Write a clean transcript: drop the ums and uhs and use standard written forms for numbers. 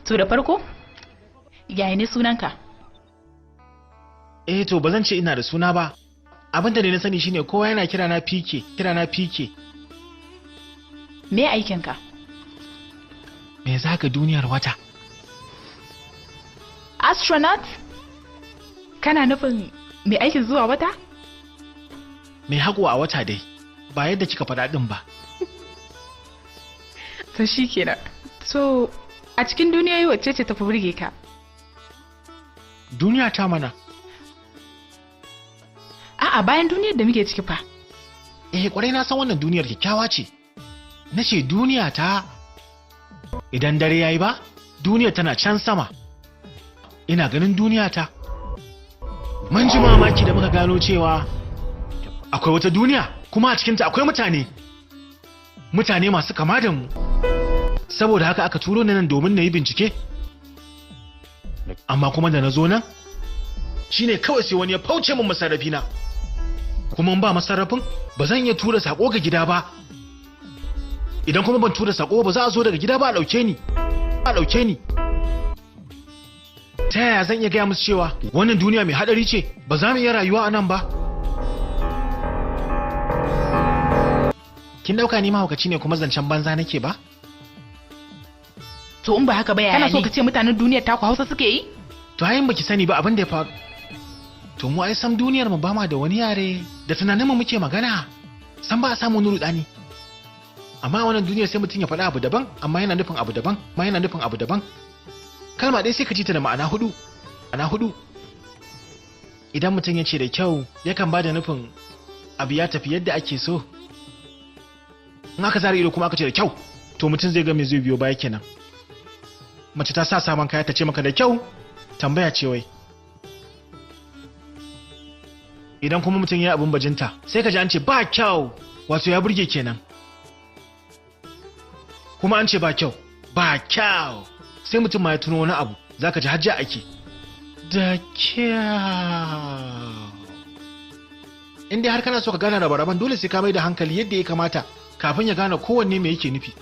To da farko, yaya ne sunanka? Eh to, ba zan ce ina da suna ba. Abin da ne na sani shine kowa yana kira na PK, kira na PK. Me aikinka? Me zaka duniyar wata? Astronaut? Kana nufin mai aikin zuwa wata? Mai haƙo a wata dai, ba yadda kika faɗa ɗin ba. To shi kenan. So, a cikin duniyoyi wacce ce tafi burge ka? Duniya ta mana. A'a, bayan duniyar da muke ciki fa. Eh kwarai, na san wannan duniyar kyakkyawa ce. Na ce duniya ta, idan dare yayi ba, duniyar tana can sama. Ina ganin duniya ta. Mun ji mamaki da muka gano cewa akwai wata duniya kuma a cikinta akwai mutane. Mutane masu kama da mu. Saboda haka aka turo ni nan domin na yi bincike. Amma kuma da na zo nan, shine kawai sai wani ya fauce min masarrafi na. Kuma in ba masarrafin ba zan iya tura sako ga gida ba. Idan kuma ban tura sako ba, za a zo daga gida ba a dauke ni. A dauke ni. Ta yaya zan iya gaya musu cewa wannan duniya mai hadari ce, ba za mu iya rayuwa a nan ba? Kin dauka ni mahaukaci ne kuma zancen banza nake ba? To in ba haka ba yaya? Kana so ka ce mutanen duniyar taku Hausa suke yi? To ai baki sani ba abin da ya faru. To mu ai sam duniyar mu ba ma da wani yare, da tunanin mu muke magana. Sam ba a samu wani rudani. Amma a wannan duniyar sai mutum ya faɗa abu daban, amma yana nufin abu daban, amma yana nufin abu daban. Kalma ɗaya sai ka ji ta da ma'ana hudu. Ma'ana hudu. Idan mutum ya ce da kyau, yakan ba da nufin abu ya tafi yadda ake so. In aka zara ido kuma aka ce da kyau, to mutum zai ga me zai biyo baya kenan. Mace ta sa sabon kaya ta ce maka da kyau, tambaya ce wai. Idan kuma mutum ya yi abin bajinta, sai ka ji an ce ba kyau, wato ya burge kenan. Kuma an ce ba kyau, ba kyau, sai mutum ma ya tuno wani abu, za ka ji hajja ake. Da kyau. In dai har kana so ka gane rabe-raben, dole sai ka mai da hankali yadda ya kamata kafin ya gane kowanne me yake nufi.